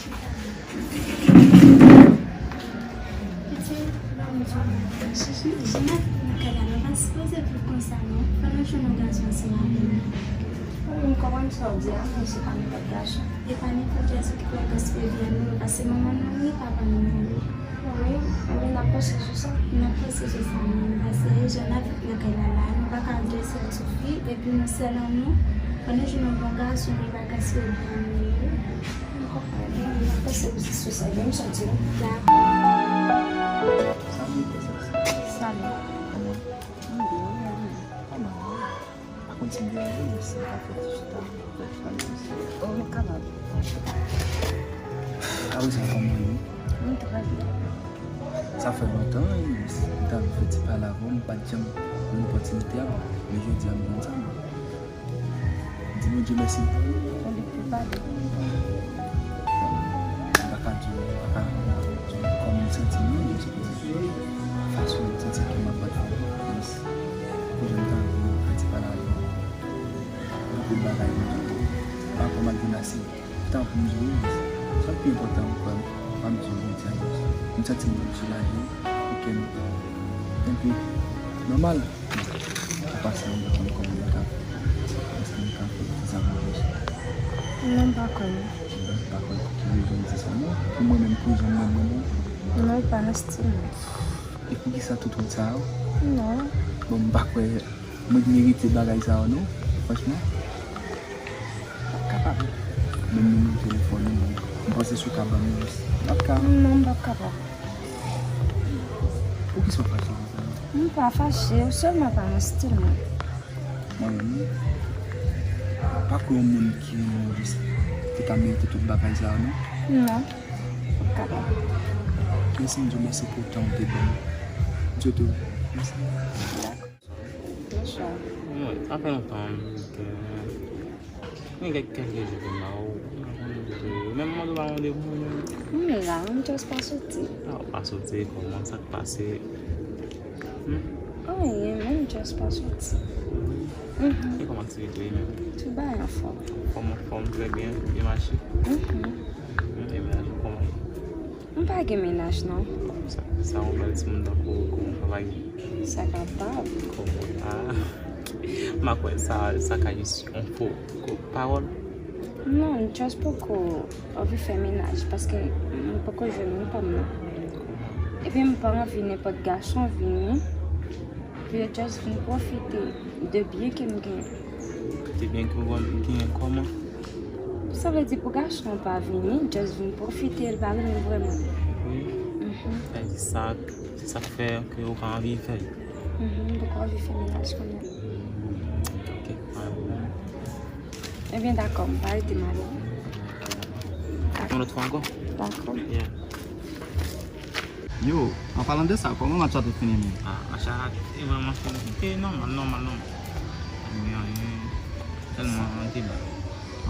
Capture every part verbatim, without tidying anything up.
Pitit, ban m di w, Jimèt nan kay la, nou pa sipoze viv konsa non. Fò nou jwenn yon gason ansanm avè nou. Wi, m konprann sa w di a, men se pa nenpòt gason. E pa nenpòt gason ki pral gaspiye vi a non, paske manman nou mouri, papa nou mouri. Wi, wi, n ap panse sou sa. N ap panse sou sa, men nou pa serye, jan n ap viv nan kay la la, nou pa ka al de sèl sou fi, epi nou sèl an nou. Fò nou jwenn yon bon gason, li pa gaspiye vi a non. M konprann. Ebyen, m ap panse sou sa, ebyen, m soti wi. Dakò. Salut, princesse. Salut. Kòman? M byen, e ou menm? Pa mal non. Pa konn si m deranje w, men si m ka fè ti chita, fè pale sou sa. Oh, nou kapab. Apre sa, kòman w ye? M trè byen. Sa fè lontan, wi, m ta vle fè ti pale avè w, m pa t janm gen opòtinite a, men jodi a m jwenn sa, men di Bondye mèsi. Ou di pou pale. Bon, m pa ka di w, m pa ka di w kòman m santi m, men jis pou di fason m santi ke m ap bat fò, jis pou jan m ta vle fè ti pale avè w. Anpil bagay m di w, pa kòman gen ase tan pou m di w, sa k pi enpòtan, m kwè m ap di w Bondye a, m santi m soulaje, pou kè m, epi nòmal. Ou pa sanble konn kòman m ka fè. Èske m ka fè ti zanmi jis? Non, m pa kwè non. M pa kwè pou ki rezon w di sa non. Pou mwen menm, pou zanmi mwen, mwen non. Non, ou pa nan stil mwen. E poukisa tout wout sa yo? Non. Bon, m pa kwè mwen t merite bagay sa yo non, franchman. P ap kapab. Menm nimewo telefòn ou, m panse si w ka ban m li. M ap ka. Non, m p ap kapab. Poukisa w fache konsa? M pa fache, ou sèlman pa nan stil mwen. Mwen menm, pa kwè yon moun ki renmen w jis te ka merite tout bagay sa yo non. Non, m p ap kapab. Mèsi, m di w mèsi pou tan w te ban m. M swete w mèsi. Dakò. Bonswa. Wi, sa fè lontan m gen, gen kèk, kèlke jou ke m la, ou pa konn kote w ye. Menm mande w pa mande pou mwen menm. M la, m just pa soti. A, ou pa soti, kòman, sa k pase? Hmm? Anyen, m just pa soti. Mhm. E kòman aktivite w ye menm? Tout bagay anfòm. Anfòm, anfòm, trè byen, byen mache. Mhm. Hmm, e mennaj ou kòman? M pa gen mennaj non. Sa, sa yon bèl timoun tankou ou, kòman w pa gen? Sa kapab. Kòman? Ah. M pa kwè sa, sa ka jis yon fo ko-, pawòl. Non, m just poko anvi fè mennaj paske m poko jwenn moun pa m nan. Epi m pa anvi nenpòt gason vini. Pou yo just vin pwofite de byen ke m genyen. De byen ke w genyen kòman? Sa vle di pou gason an pa vini, just vin pwofite, l pa renmen vrèman. Wi. Mhm. Sa vle di sa, se sa k fè ke ou pa anvi fè l. Mhm, m poko anvi fè mennaj kounye a. Hmm, ok, pa gen pwoblèm. Ebyen, dakò, m pa rete m ale. Yon lòt fwa ankò? Dakò. Yeah. Yo, an palan de sa, kòman match la te fini menm? Ah, match la te vrèman fini. Te nòmal, nòmal, nòmal. Pa gen anyen, sèlman te bèl.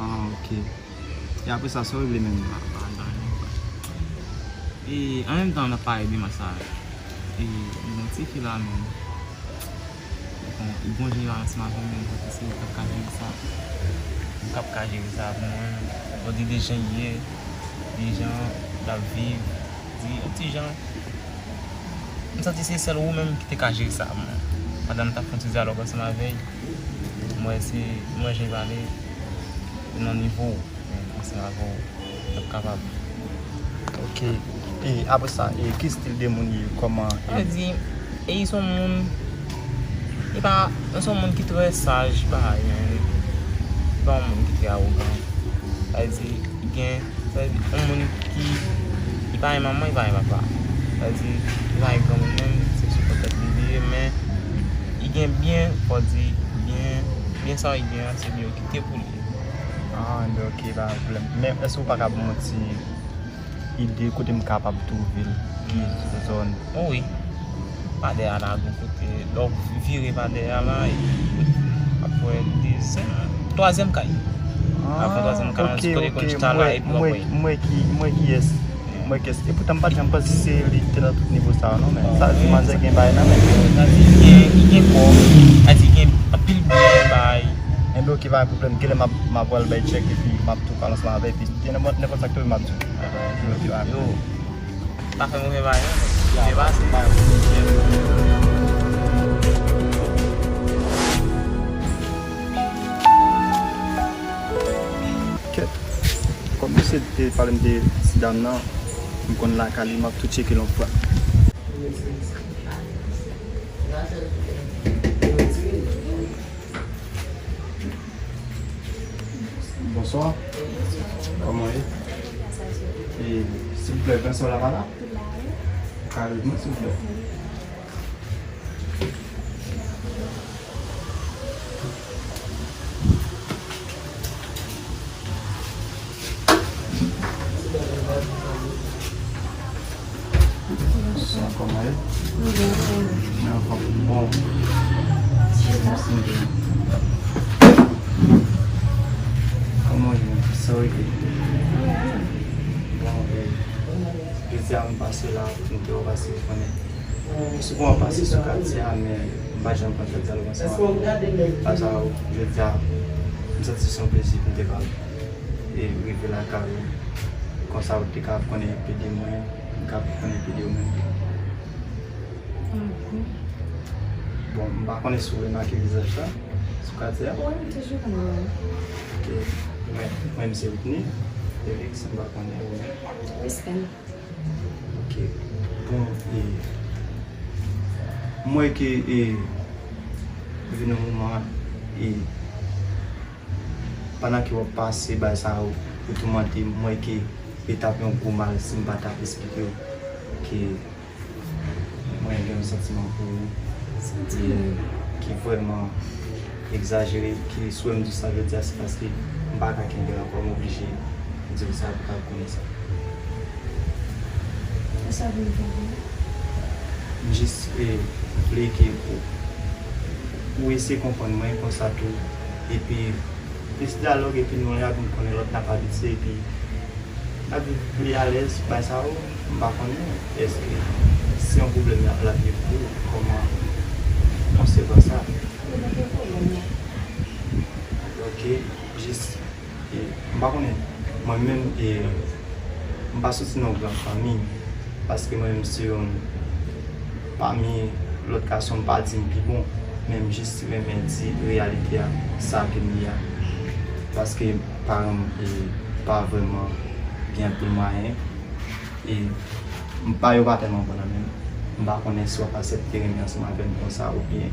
Ah, ok. E apre sa, sa w regle menm? Ah, pa gen anyen. E an menm tan, n ap pale de match la. E yon ti fi la menm. Bon, li gon jan li pa ansanm avè m, men m santi se li k ap ka jere sa. Li k ap ka jere sa pou mwen. Bon, di de jan li ye, de jan l ap viv, di yon ti jan. M santi se sèl ou menm ki te ka jere sa pou mwen. Pandan m t ap fè yon ti dyalòg ansanm avè l, m wè se, m wè jan li pale, se nan nivo w. Men ansanm avè w, w ap kapab. Ok. E apre sa, e ki stil de moun li ye? Kòman? Sa vle di, e li se yon moun, li pa, se yon moun ki trè saj, pa, li pa yon moun ki trè awogan. Sa vle di, li gen, sa vle di, yon moun ki, li pa gen manman, li pa gen papa. Sa vle di, li pa gen granmoun menm, se sou kont tèt li li ye, men li gen byen, fò di, byen, byen sa li gen an, se li yo kite pou li. Ah, enben, ok, pa gen pwoblèm. Men èske w pa ka ban m yon ti ide kote m kapab twouve l? Ki zòn? O wi. Pa dèyè a la, gon kote. Lè w vire pa dèyè a la, e, apre dezyèm, twazyèm kay. Avan twazyèm kay, kote gon chita la, epi w ap wè. M wè ki, m wè kiyès. M wè kiyès. Epoutan, m pa t janm panse se li ki te nan tout nivo sa yo, non, men sa vle di manzè gen bagay nan men l. Sa vle di, li gen, li gen kòb. Sa vle di, li gen anpil byen bay. Enben, Ki pa gen pwoblèm, genlè m ap, m ap pral bay tchèk epi m ap tou pale ansanm avè l, epi gen nenpòt, nenpòt sa k tonbe m ap di w. Yo, pa fè move bagay non. Byen pase. Kèt. Kòm misye te pale m de ti dam nan, m konn lakay li, m ap tou tcheke l yon fwa. Bonswa. Kòman w ye? E, silvouplè, Vincent la pa la? Ou ka rele mwen, silvouplè? Sa kòman ye? Mwen anfòm. Bon. Kòman w ye? Sa w ye? Bon, e, jodi a m pase la pou m te wè w pase konnen. Souvan w pase sou katye a, men m pa janm pran tan dyaloge ansanm avè w. Pasa jodi a, m santi se yon plezi pou m te ka e rive lakay ou. Konsa ou te ka ap konnen enpe de mwen, m ka ap konnen enpe de ou menm tou. Bon, m pa konnen si w remake vizaj la sou katye a. Wi, m toujou konnen. Ok. Mwen, mwen, m se Whitney Félix, m pa konnen ou menm. Weston. Ok. Bon, e, m wè ke, e, vin yon moman, e, pandan ke w ap pase bagay sa yo, ou toumante m, m wè ke li t ap yon gwo mal si m pa t ap esplike w ke mwen gen yon santiman pou ou, e, ki vrèman egzajere, ki si w wè m di sa jodi a, se paske m pa ka kenbe l ankò, m oblije di w sa pou w ka konnen sa. Kisa pou m fè pou ou? M jis, e, vle ke ou, ou eseye konprann mwen konsa tou, epi plis dyalòg, epi nou la pou n konnen lòt n ap abitye, epi n ap viv pli alèz, bagay sa yo, m pa konnen èske se yon pwoblèm l ap, l ap ye pou ou, kòman w konsevwa sa? Li pa gen pwoblèm non. Ok, jis, e, m pa konnen, mwen menm, e, m pa soti nan yon gran fanmi, paske mwen menm se youn pami lòt gason, m pa di m pi bon, men m jis renmen di reyalite a, sa ke m ye a. Paske paran m, e, pa vrèman gen anpil mwayen, e m pa, yo pa tèlman bon nan men m. M pa konnen si w ap aksepte renmen ansanm avè m konsa oubyen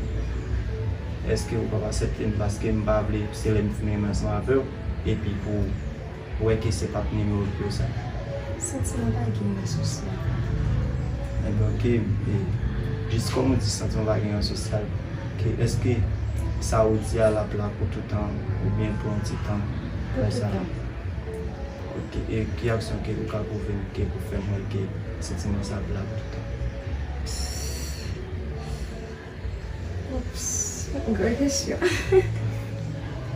èske ou p ap aksepte m paske m pa vle se lè m fin renmen ansanm avè w epi pou w wè ke se p ap nimewo l pou sa. Santiman pa gen rezo sosyal. Enben, ok, e, jis kòm ou di santiman pa gen rezo sosyal, ke èske sa ou di a l ap la pou toutan oubyen pou yon ti tan? Pou toutan. Ok, e ki aksyon ke ou ka pwouve m ke pou fè m wè ke santiman sa ap la pou toutan? Ops, gwo kesyon.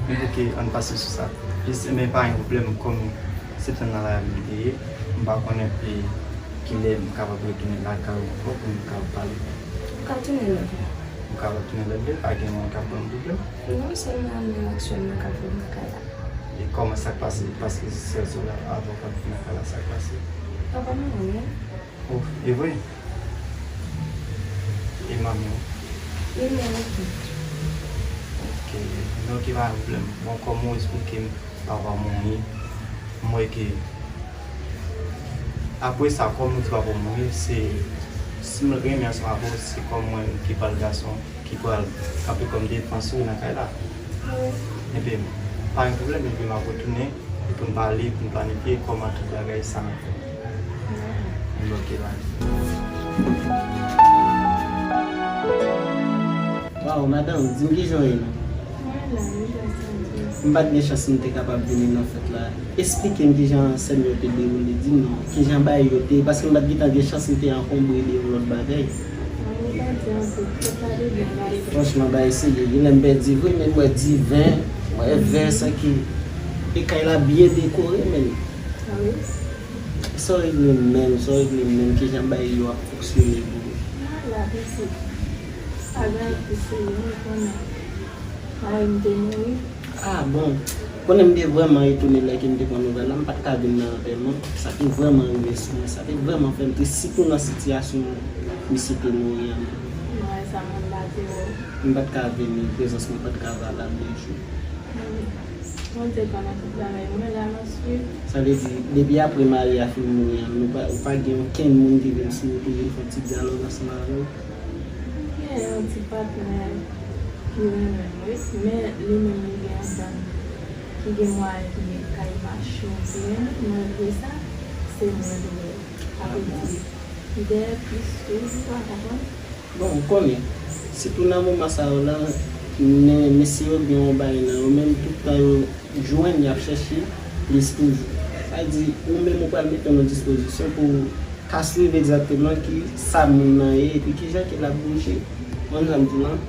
Men ok, ann pase sou sa. Jis, men pa gen pwoblèm, kòm se tann nan lari m te ye, m pa konnen, e, kilè m kapab retounen lakay ou ankò pou nou kapab pale. Ou ka tounen lòt lè. Ou kapab tounen lòt lè, pa gen moun k ap ban m pwoblèm? Non, sèlman men aktyèlman k ap viv nan kay la. E kòman sa k pase? Paske se sèl sou la avan w t ap vin nan kay la, sa k pase? Papa m mouri. Oh, e vre? E manmi w? Li mouri tou. Ok, men ok, pa gen pwoblèm. Bon, kòm ou esplike m, papa w mouri, m wè ke apre sa, kòm ou di papa w mouri, se, si m renmen ansanm avè w, se kòm mwen ki pral gason ki pral kanpe kòm defans ou nan kay la. Wi. Enben, pa gen pwoblèm, enben m ap retounen pou n pale, pou n planifye kòman tout bagay sa ap fèt. Dakò. Enben, ok, bye. Waw, madanm, di m kijan w ye non? Mwen la, wi, jodi a. M pa t gen chans m te kapab vini nan fèt la. Esplike m kijan sèn yo te dewoule, di m non, kijan bagay yo te ye, paske m pa t gentan gen chans m te ankonbre de yon lòt bagay. Franchman, bagay serye. Genlè m pèdi vre, men m wè diven, m wè vè, sa ki, e kay la byen dekore, men. Sa w regle m menm, sa w regle m menm, kijan bagay yo ap fonksyone pou ou? Mwen la, pitit. Bagay ki serye, mwen konnen. Mari m te mouri. Ah, bon. Konnen m te vrèman etone lè ke m te pran nouvèl la, m pa t ka vin nan antèman. Sa te vrèman rive sou mwen, sa te vrèman fè m tris, sitou nan sitiyasyon misye te mouri an. Mwen, sa mwen pa te wè. M pa t ka vini, prezans mwen pa t ka valab de jou. Bondye pa nan tout bagay, mwen la, m ap swiv. Sa vle di, depi apre mari a fin mouri an, nou pa, ou pa gen okenn moun ki vin sou ou, ki vin fè yon ti dyalòg ansanm avè w? Gen yon ti patnè ki renmen m, wi, men li menm li gen yon dam ki gen mwayen ki gen kay mache w byen, malgre sa, se mwen li wè. Sa vle di, li dèyè plis toujou, w konprann? Bon, m konnen. Sitou nan moman sa yo la, men mesye yo gen yon bagay nan yo menm, tout tan yo jwenn, y ap chèche plis toujou. Sa di, ou menm ou pral mete w nan dispozisyon pou w ka swiv egzakteman ki sa moun nan ye, epi kijan ke l ap bouje. Konn sa m di lan?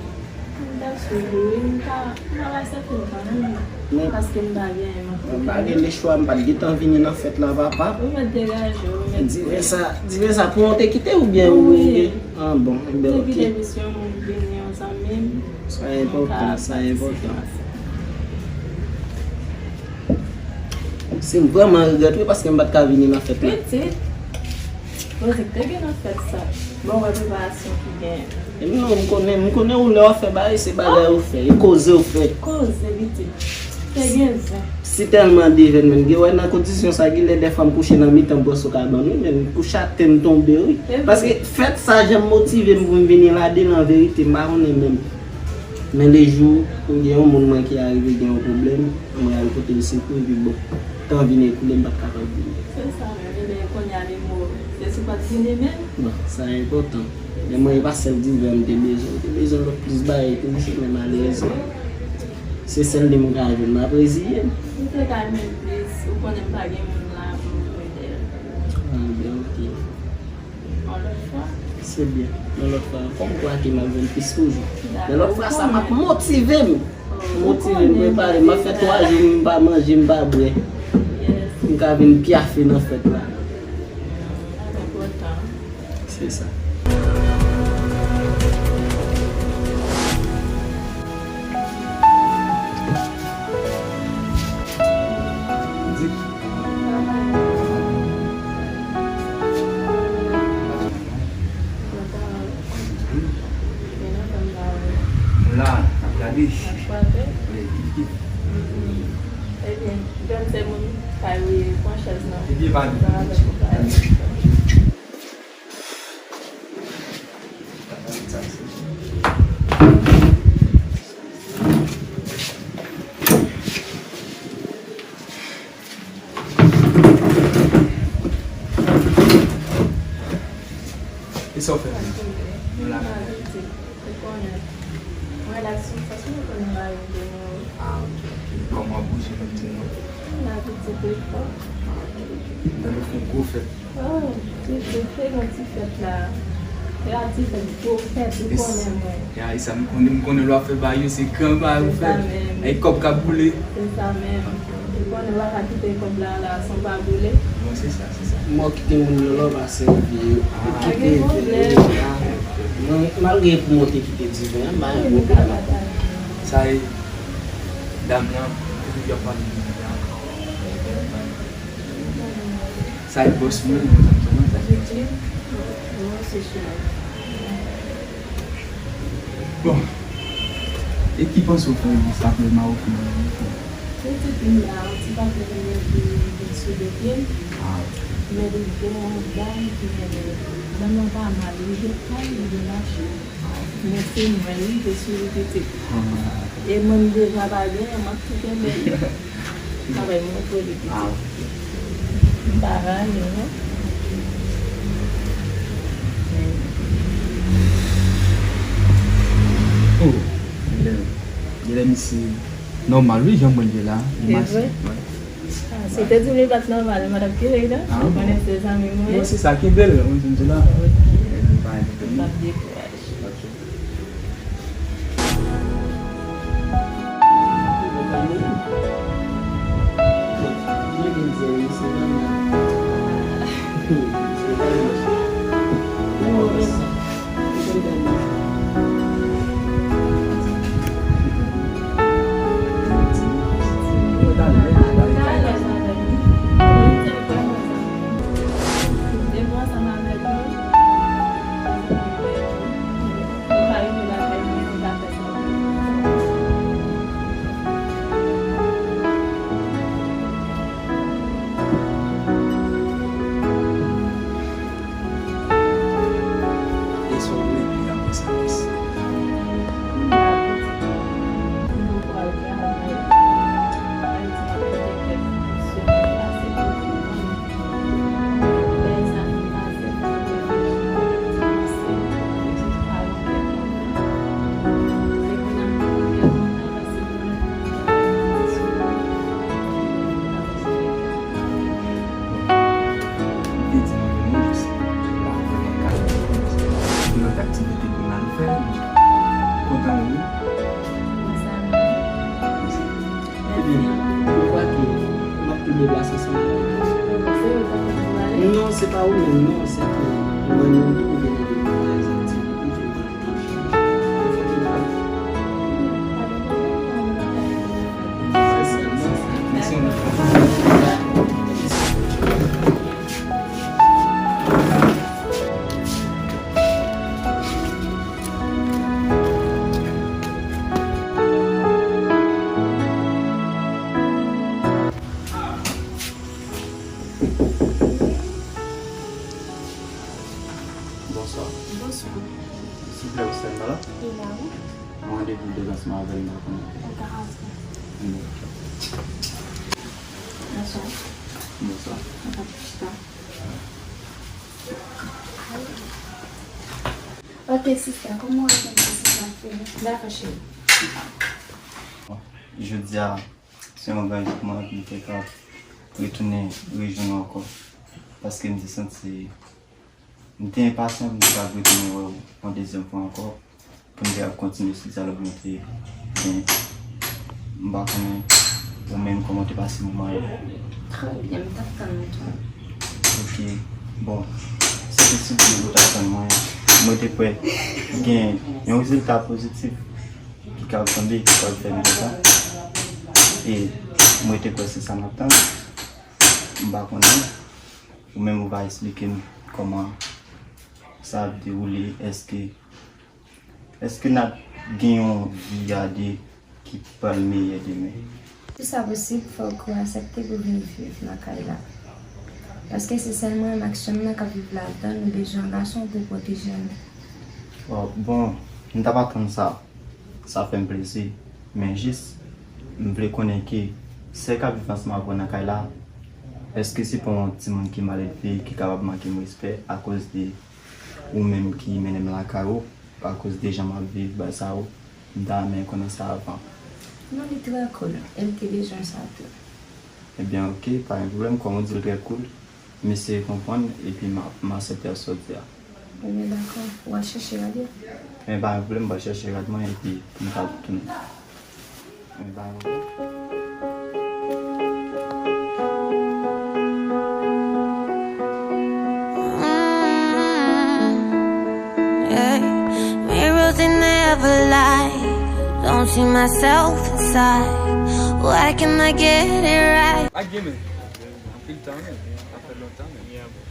M t ap swiv li, wi, m pa, m pa bay sèten kanmenm. Men paske m pa gen, m ap pa gen lechwa, m pa t gentan vini nan fèt la, papa. Ou mèt degaje w, ou mèt. Di men sa, di men sa, pou mwen te kite ou byen ou... Wi. Ah, bon, enben, ok. Te kite misyon, m vini yon zanmi m. Sa enpòtan, sa enpòtan. Si m vrèman regrèt, wi, paske m pa t ka vini nan fèt la. Pitit, kote k te gen nan fèt sa? Bon, wè preparasyon ki gen. E non, m konnen, m konnen ou lè w ap fè bagay, se bagay ou fè, e koze ou fè. Koze, pitit. Te gen zen. Si tèlman de jèn menm, gen wè nan kondisyon sa, gen lè dèfwa m kouche nan mitan bwòs sou kabann, wi, men m kouche atè m tonbe, wi. Paske fèt sa janm motive m pou m vini ladan l an verite, m pa konnen menm. Men lejou, gen yon moun mwen ki arive gen yon pwoblèm, mwen al pote l sekou, epi bon, tan vin ekoule, m pa t kapab vini. Se sa menm, ebyen kounye a li mouri. Se si w pa t vini menm. Bon, sa enpòtan. Men mwen, e pa sèl divè m te bezwen, m te bezwen lòt plis bagay tou, mesye, men malerezman, se sèl li m ka jwenn, m ap reziye m. M te ka jwenn plis, ou konnen m pa gen moun la pou m ede. Ah, byen, ok. Yon lòt fwa. Se byen. Yon lòt fwa ankò, m kwè ke m ap jwenn plis toujou. Men lòt fwa sa, m ap motive m. Motive m, prepare m. M ap fè twa jou m pa manje, m pa bwè. M ka vin pyafe nan fèt la. Se sa. Nou la, n ap gade. Wi, kif kif. Ebyen, jwenn se moun kay ou ye, pran chèz nan. Ebyen, pa gen. E sa w fè menm? Nou la menm. Ou konnen. Mwen la sou fòs mwen konnen mari m te mouri. Ah, ok, ok. Kòman w ap bouje menm, di m non? M la pitit wi, fò. Ah, ok, ok. M tande w fè yon gwo fèt. Oh, pitit, se yon ti fèt la. Se yon ti fèt, gwo fèt, ou konnen mwen. Ya, e sa m konnen, m konnen lè w ap fè bagay yo, se gran bagay ou fè. Se sa menm. E kòb k ap boule. Se sa menm. Ou konnen w pa ka kite kòb la la san w pa boule. Bon, se sa, se sa. Mò kite moun yo la, w pa sèvi yo. Ah. Pa gen pwoblèm. Mwen, malgre pou mwen te kite diven an, m pa gen pwoblèm. Sa e dam nan, epi y ap pale de diven an. Sa e bòs mwen, mwen, sa, sa, sa. Bon. E ki panse w fè, sa fè Maroc nan... Pitit m la, yon ti patnè m nan ki vin sou do pye m. Ah, ok. Men li gen yon dam ki renmen l. Dam nan pa mal, li gen kay, li gen machin. Men se mwen, wi, ki swiv li pitit. Ah. E mwen m deja pa genyen, m ap tou kenbe li. Apre m montre li pitit. Ah, ok. M pa rale, non. Oh, genlè, genlè misye nòmal, wi, jan mwen ye la. Se vre? Wi. Ah, si w te di m li pa t nòmal, m pa t ap kite l, non. Ah, ou konnen se zanmi m, wi. Non, se sa, kenbe l, mwen di m di la. Ok. M pa dekouraje. Ok. Deplase ansanm avè m. Se ou k ap di m ale? Non, se pa ou menm, non, se ke mwen menm tou, mwen gen de bagay sa ti pou fè mwen. Bonswa. Bonswa. Silvouplè, ou sèl la? Li la, wi. Mwen randevou demen ansanm avè l, m pa konnen. Ou ka rantre. Bonswa. Bonswa. Ou ka chita. Ok, sista, kòman w ap santi sista fini? Dakò, cheri. Jodi a, se yon gran jou pou mwen, pou m te ka retounen rejwenn ou ankò. Paske m te santi, m te enpasyan pou m te ka retounen wè w yon dezyèm fwa ankò, pou n te ka kontinye sou dyalòg nou te gen. M pa konnen ou menm kòman w te pase moman yo. Trè byen, m t ap tann ou tou. Ok. Bon, se te sipriz ou t ap tann mwen. Mwen te kwè gen yon rezilta pozitif ki ka tonbe, ki pral fè m kontan. E mwen te kwè se sa m ap tann. M pa konnen. Ou menm ou va eksplike m kòman sa ap dewoule. Èske, èske n ap gen yon vi a de ki pral meyè demen? Si sa posib, fòk ou aksepte pou vin viv nan kay la. Paske se sèl mwen menm ak chanm nan k ap viv ladan, nou bezwen yon gason pou pwoteje nou. Oh, bon, m t ap atann sa. Sa fè m plezi. Men jis, m vle konnen ke sè k ap viv ansanm avè w nan kay la, èske se pa yon timoun ki maledve, ki kapab manke m respè akoz de ou menm ki mennen m lakay ou, akoz de jan m ap viv, bagay sa yo? M ta renmen konnen sa avan. Non, li trè cool. E l te bezwen sa tou. Ebyen, ok, pa gen pwoblèm. Kòm ou di l trè cool, m eseye konprann, epi m a, m aksepte sa w di a. Ebyen, dakò. W a chèche rad yo? Men pa gen pwoblèm, m pral chèche rad mwen, epi m pral tounen. Men pa gen pwoblèm. Yeah. Mirrors they never lie. Don't see myself inside. Why can't I get it right? Ak gen men. Anpil tan men. Sa fè lontan men. Yeah, bro.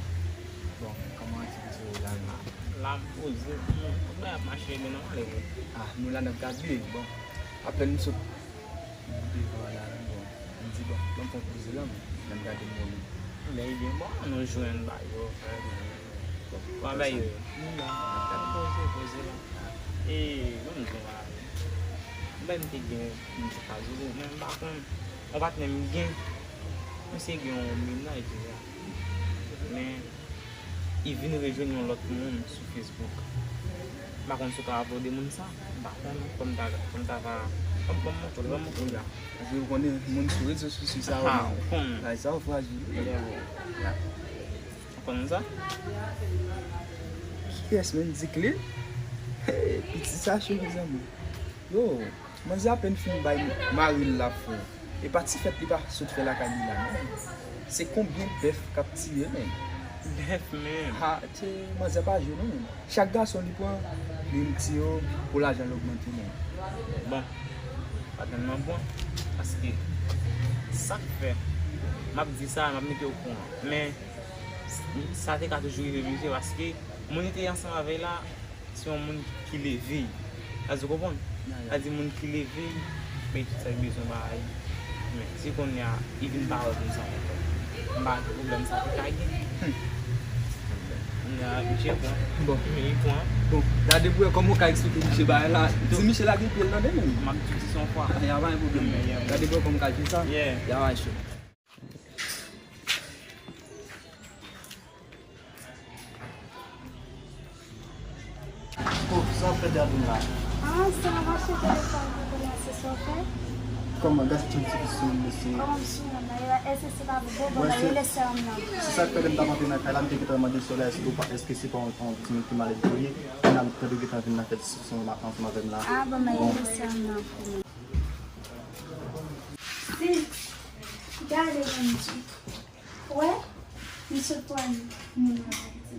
Bon, kòman aktivite yo la menm? La m poze. Kòman bagay ap mache men nòmal vre? Ah, nou la n ap gade. Bon, apèn m sot devan la, bon, m di bon, ban m fè yon poze la, men lè m gade m wè moun. Lè ebyen bon, nou jwenn bagay yo, frè. Bon, kòman bagay yo ye? Nou la, n ap gade. Poze, poze la. E, ban m di w bagay. Yon bagay m te gen, m te ka di w, men m pa konn. Yon patnè m gen, misye gen yon mennaj deja. Men, li vin rejwenn yon lòt moun sou Facebook. M pa konn si w ka abòde moun sa. M pa konn, fò m ta, fò m ta va, fò m, fò m montre w, fò m montre w. Paske ou konnen, moun sou rezo sosyo sa yo, men, ou konn. Bagay sa yo frajil wi. Ou konn sa? Kiyès menm di k li? Hey, pitit sa cho mezanmi. Yo, manzè apèn fin bay mari l la frè. E pa ti fèt li pa sot fè lakay li la non. Se konbyen bèf k ap tiye menm? Bèf menm? Ha, tche, manzè pa jwe non menm. Chak gason li pran, li tiye yo pou lajan l ogmante menm. Bon, pa tèlman bon, paske sa k fè m ap di sa, m ap mete w okouran. Men, sa te ka toujou rive misye, paske moun li te ansanm avè l la, se yon moun ki leve. Èske w konprann? Sa di moun ki leve, bay tout sa l bezwen bay. Men, si kounye a, li vin pa wè konsa ankò. M pa wè ki pwoblèm sa te ka gen. Kounye a, misye pran. Bon. Men li pran. Bon, gade pou wè kòman w ka eksplike misye bagay la. Di misye lage pye l nan demen. M ap di w se yon fwa. Ya pa gen pwoblèm. Gade pou wè kòman w ka jwe sa. Ya pa cho. Oh, sa w ap fè dèyè pou m la? Ah, sa w ap achte telefòn pou kounye a, se sa w fè? Kòman, gade ti, ti sou m, mesye. Kòman m sou m la? Èske se pa bobo la, rele sè m nan. Se sa k fè lè m t ap antre nan kay la, m te gentan mande sè w la, èske ou pa, èske se pa yon, yon timoun ki malèz ou ye? Kounye a m tande w gentan vin nan fèt sou m ansanm avè m la. Ah, bon, men rele sè m nan pou mwen. Si. Gade, Wendy. Wè, m sot pran moun nan Wendy.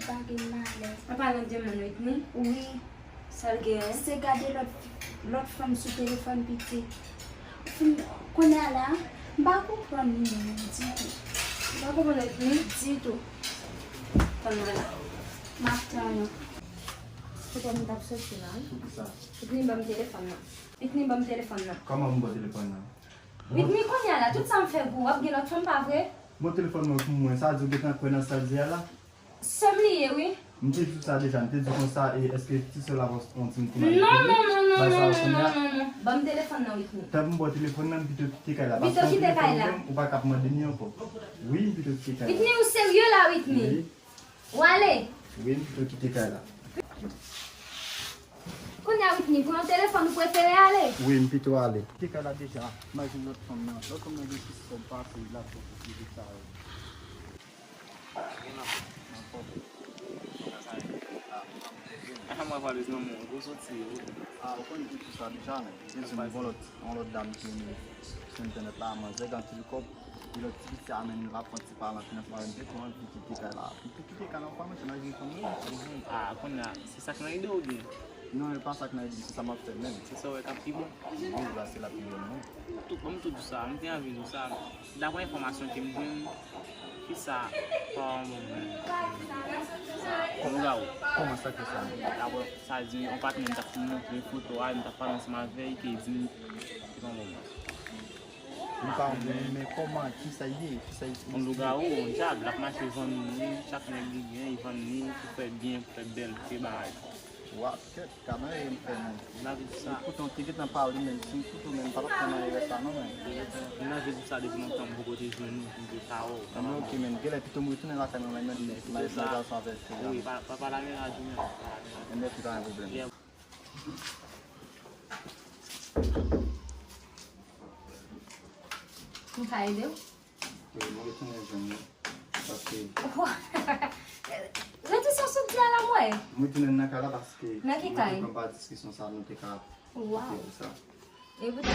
Bagay malè. An palan de moun, Whitney? Wi. Sa l genyen? Se gade lòt, lòt fanm sou telefòn pitit. Fin, kounye a la, m pa konprann li menm ditou. Ou pa konprann Whitney? Ditou. Tann mwen la. M ap tann ou. Poutèt m t ap soti la, wi. Poukisa? Whitney, ban m telefòn nan. Whitney, ban m telefòn nan. Kòman m ba w telefòn nan? Whitney, kounye a la, tout sa m fè pou ou, w ap gen lòt fanm, pa vre? Bon, telefòn mwen pou mwen, sa di w gentan kwè nan sa l di a la? Sè m li ye, wi. M te di w sa deja, m te di w konsa, e èske ti sè w la pa yon timoun ki mal edike? Non, non, non, non, non, non, non, non. Ban m telefòn nan, Whitney. Tanpri m ba w telefòn nan, m pito kite kay la. Pito kite kay la. Paske yon telefòn menm, ou pa ka ap mande m li ankò. Wi, m pito kite kay la. Whitney, ou serye la, Whitney? Wi. Ou ale? Wi, m pito kite kay la. Kounye a, Whitney, pou yon telefòn, ou prefere ale? Wi, m pito ale. Kite kay la deja. Imajine lòt fanm nan. Lòt fanm nan gen sis kòb pase l ap pran pou plis sa yo. Ah, mwen valiz nan men w, gwo soti yo. Ah, ou konn tout sa deja, men. Gen yon lòt, yon lòt dam ki vin sou entènèt la, manzè gen anpil kòb. Epi lòt ti pitit sa a menm, l ap pran ti palan finans mwen, m te tro anvi kite kay la. M te kite kay la yon fwa, men se nan jeni fanm nan. Mhm. Ah, kounye a, se sa k nan ide w oubyen? Non, e pa sa k nan ide m, se sa m ap fè menm. Se sa w wè k ap pi bon? Wi, la se la pi bon, non. Tout, ban m tou di w sa, m te anvi di w sa. Dapre enfòmasyon ke m jwenn, fi sa pa yon bon moun. Yon lougawou. Kòman sa k fè sa? Dapre sa di, yon patnè m t ap montre foto a, m t ap pale ansanm avè l, ke di m se pa yon bon moun. Li pa yon moun, men kòman, kisa l ye? Kisa l ye? Yon lougawou, yon dyab, l ap mache vann moun, chak nèg li gen, li vann li, pou fè byen, pou fè bèl, pou fè bagay. Wa, kèt, gade yon erè m fè, men. Lavi sa. E poutan, w te gentan pale, men, si m koute w, men, m pa t ap fè nan erè sa, non, men. Mwen nan Facebook sa depi lontan, m poko te jwenn ou, m te pa wè w. Ebyen, ok, men, genlè pito m retounen lakay mwen, men, men, men, men, gason avè l, wi, pa, pa, pa la mennaj ou menm, pa la mennaj. Ebyen, ok, pa gen pwoblèm. Yeah. M ka ede w? E, mwen retounen jwenn li. Paske. Rete sou sou di a la, mwen. Mwen retounen nan kay la paske. Nan ki kay? Mwen te pran pa diskisyon sa, nou te ka. Wow. Kite sa. E poutèt.